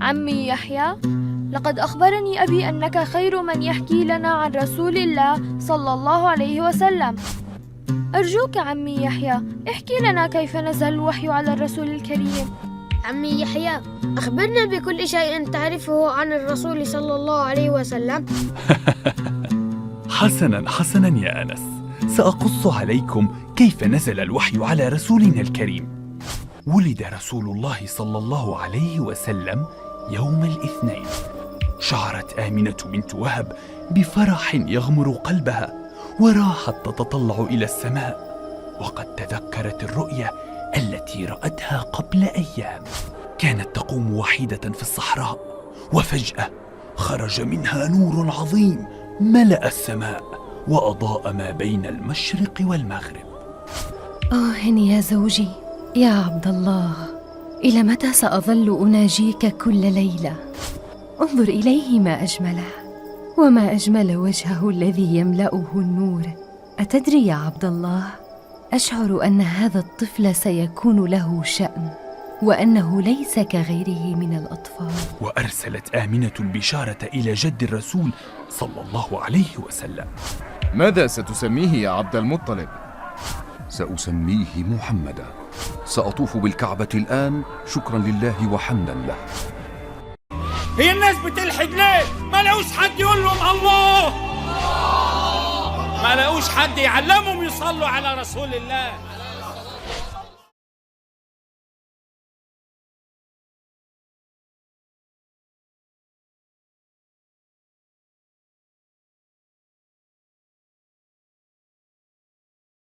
عمي يحيى، لقد أخبرني أبي أنك خير من يحكي لنا عن رسول الله صلى الله عليه وسلم. أرجوك عمي يحيى، احكي لنا كيف نزل الوحي على الرسول الكريم. عمي يحيى، أخبرنا بكل شيء تعرفه عن الرسول صلى الله عليه وسلم. حسنا حسنا يا أنس، سأقص عليكم كيف نزل الوحي على رسولنا الكريم. ولد رسول الله صلى الله عليه وسلم يوم الاثنين. شعرت آمنة بنت وهب بفرح يغمر قلبها، وراحت تتطلع إلى السماء، وقد تذكرت الرؤيا التي رأتها قبل أيام. كانت تقوم وحيدة في الصحراء، وفجأة خرج منها نور عظيم ملأ السماء وأضاء ما بين المشرق والمغرب. آه يا زوجي، يا عبد الله، إلى متى سأظل أناجيك كل ليلة؟ انظر إليه ما أجمله، وما أجمل وجهه الذي يملأه النور. أتدري يا عبد الله، أشعر أن هذا الطفل سيكون له شأن، وأنه ليس كغيره من الأطفال. وأرسلت آمنة البشارة إلى جد الرسول صلى الله عليه وسلم. ماذا ستسميه يا عبد المطلب؟ سأسميه محمدا. سأطوف بالكعبة الآن شكرا لله وحمدا له. هي الناس بتلحد ليه؟ ما لقوش حد يقول لهم الله، ما لقوش حد يعلمهم يصلوا على رسول الله.